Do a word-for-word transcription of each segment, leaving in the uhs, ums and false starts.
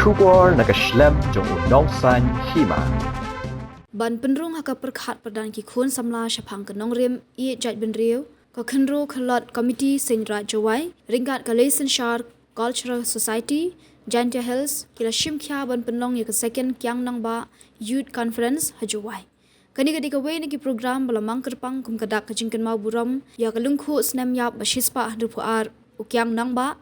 Khubor na ka shlem jong u nongsan hima. Ban pynrung ha ka pyrkhat pyrdan ki khun samla shaphang ka nongrim ïeit jaitbynriew, ka Khynroo Khylot Committee Seiñraij Jowai ryngkat ka Lei Synshar Cultural Society Jaintia Hills ki la shim khia ban pynlong ïa ka second Kiang Nangbah Youth Conference ha Jowai. Kane ka dei kawei na ki program ba la mang kyrpang kum ka dak ka jingkynmaw burom ïa ka lyngkhuh snem ïap ba shispah hynriewphew ar u Kiang Nangbah,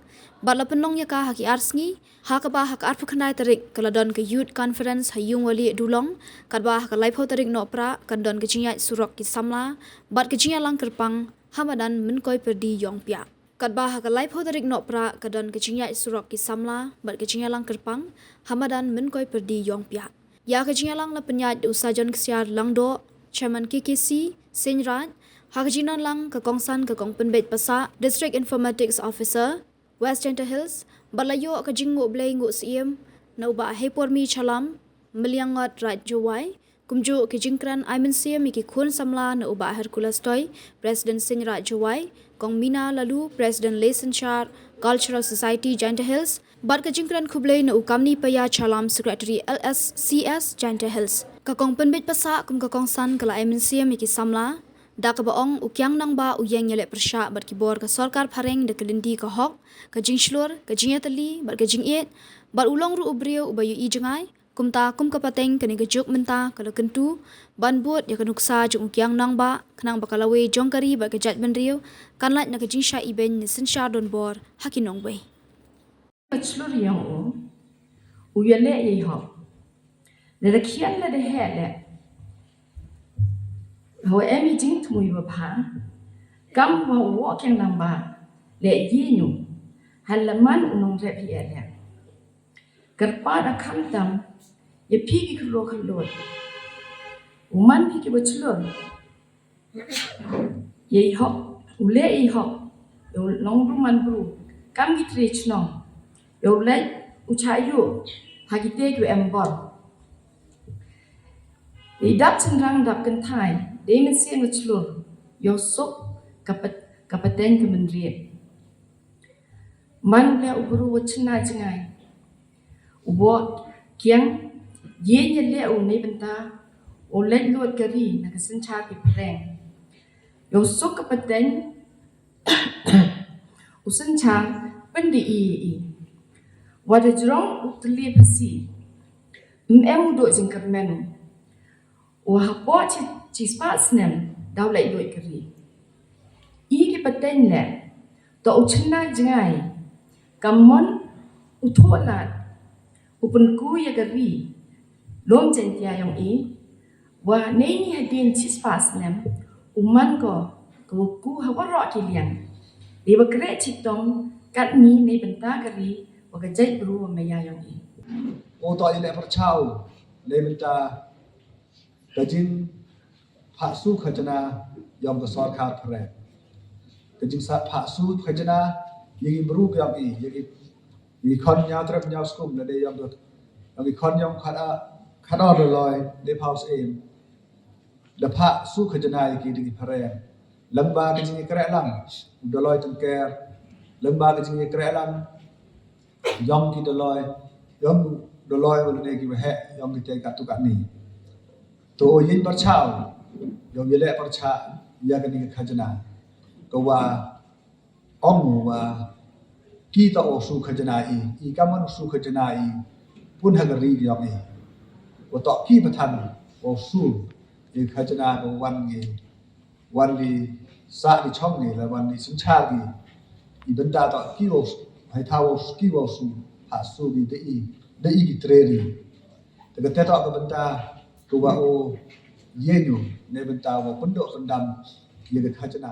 bad la pynlong ïa ka ha ki ar sngi, ha kaba ha ka arphew khyndai tarik ka la don ka Youth Conference ha Ïungwalieh Dulong, katba ha ka laiphew tarik Nohprah kan don ka jingïaid surok ki samla bad ka jingïalang kyrpang ha madan Mynkoi Pyrdi Ïongpiah. Katba ha ka laiphew tarik Nohprah ka don ka jingïaid surok ki samla bad ka jingïalang kyrpang ha madan Mynkoi Pyrdi Ïongpiah. Ïa ka jingïalang la pynïaid da u Sajon Ksiar Lyngdoh, Chairman K K C Seiñraij, ha ka jingdon lang ka kongsan ka Kong Pynbeit Passah, District Informatics Officer, West Jaintia Hills, bad la ïoh ka jingnguh blei nguh syiem na u Bah Heipor Mih Chalam, Mylliang Ngot Raid Jowai, kumjuh ki jingkren ai mynsiem ïa ki khun samla na u Bah Hercules Toi, President Seiñraij Jowai, Kong Mina Laloo, President Lei Synshar Cultural Society Jaintia Hills, bad ka jingkren khublei na u Kamni Paiah Chalam, Secretary L S C S Jaintia Hills. Ka Kong Pynbeit Passah kum ka kongsan ka la ai mynsiem ïa ki samla da kaba ong u Kiang Nangbah u ïeng ïaleh pyrshah bad ki bor ka sorkar phareng da ka lynti ka hok, ka jingshlur, ka jingïatylli bad ka jingïeit, bad u long ruh u briew uba ïohi jngai. Kumta kum ka pateng, kane ka juk mynta ka la kyntu ban bud ïa ka nuksa jong u Kiang Nangbah khnang ba ka lawei jong ka ri bad ka jaitbynriew kan lait na ka jingshah ibeiñ ne synshar donbor ha ki nongwei. Ka chlur ïa u, u ïaleh ïa i hok. Lada khian lada heh leh, hawa em i jingthmu iba bha, kam wa u woh Kiang Nangbah leh ïa ñu, ha la man u nongrep hi eh leh. Kyrpad ha khamtam ïa phi ki khlur khlur. U man phi kiba chlur. Ïa i hok, u leh ïa i hok ïa u nongrum man bru kam ki tre chnong. Ïa u leit u chah ïuh ha ki te ki em bor. Ïa i dap chynrang dap kynthai dei mynsiem ka chlur. Ïa u suk ka pat, ka pateng ka mynried. Man leh u bru wa chynna jngai. U bok kiang, ïa ïa leh u neibynta u leit lut ka ri na ka synshar ki pyrthei. Ïa u suk ka pateng u synshar pyndei i i. Wa da jrong u tylli phasi. Em em u duk jingkyrmen u. U hapoh chi, chi spah snem da u leit lut ka ri. I ki pateng leh, to u chynna jngai, ka mon u thoh lad, u pynku ïa ka ri, lum Jaintia ïong i, wa nei ni hadien chi spah snem, u man ko, ka u ku ha waroh ki liang. Dei wa kreh chitom, katni neibynta ka ri, wa ka jaitbru wa maya ïong i. U to i leh pyrchah, neibynta ka jingphah siew khajna ïong ka sorkar phareng. Ka jingphah siew khajna ïa ki bru ïong i, ïa ki, ïa ki khon ñiaw trep ñiaw skum lane ïong ka, ïong ki khon ïong khada, khada Doloi, dei phaw syiem. Da phah siew khajna ïa ki da ki phareng. Lyngba ka jingïakreh lang u Doloi Tyngker. Lyngba ka jingïakreh lang ïong ki Doloi, ïong Doloi wa lane ki waheh, ïong ki te katto katne. To ïa pyrchah, ïong ïa leh pyrchah ïa kane ka khajna. Ka wa ong wa ki to u siew khajna i, i kam man u siew khajna i, pun ha ka ri ïong i. Wa to ki pathan u siew i khajna ka wan ngi. Wan li sah li chong ngi la wan li synshar ngi. I bynta to ki wa, hai thaw ki wa siew, ha siew ngi da i, da i ki tre ri. Te ka te to ka bynta ka wa u ïa ñu, neibynta wa pynduk pyndam ïa ka khajna.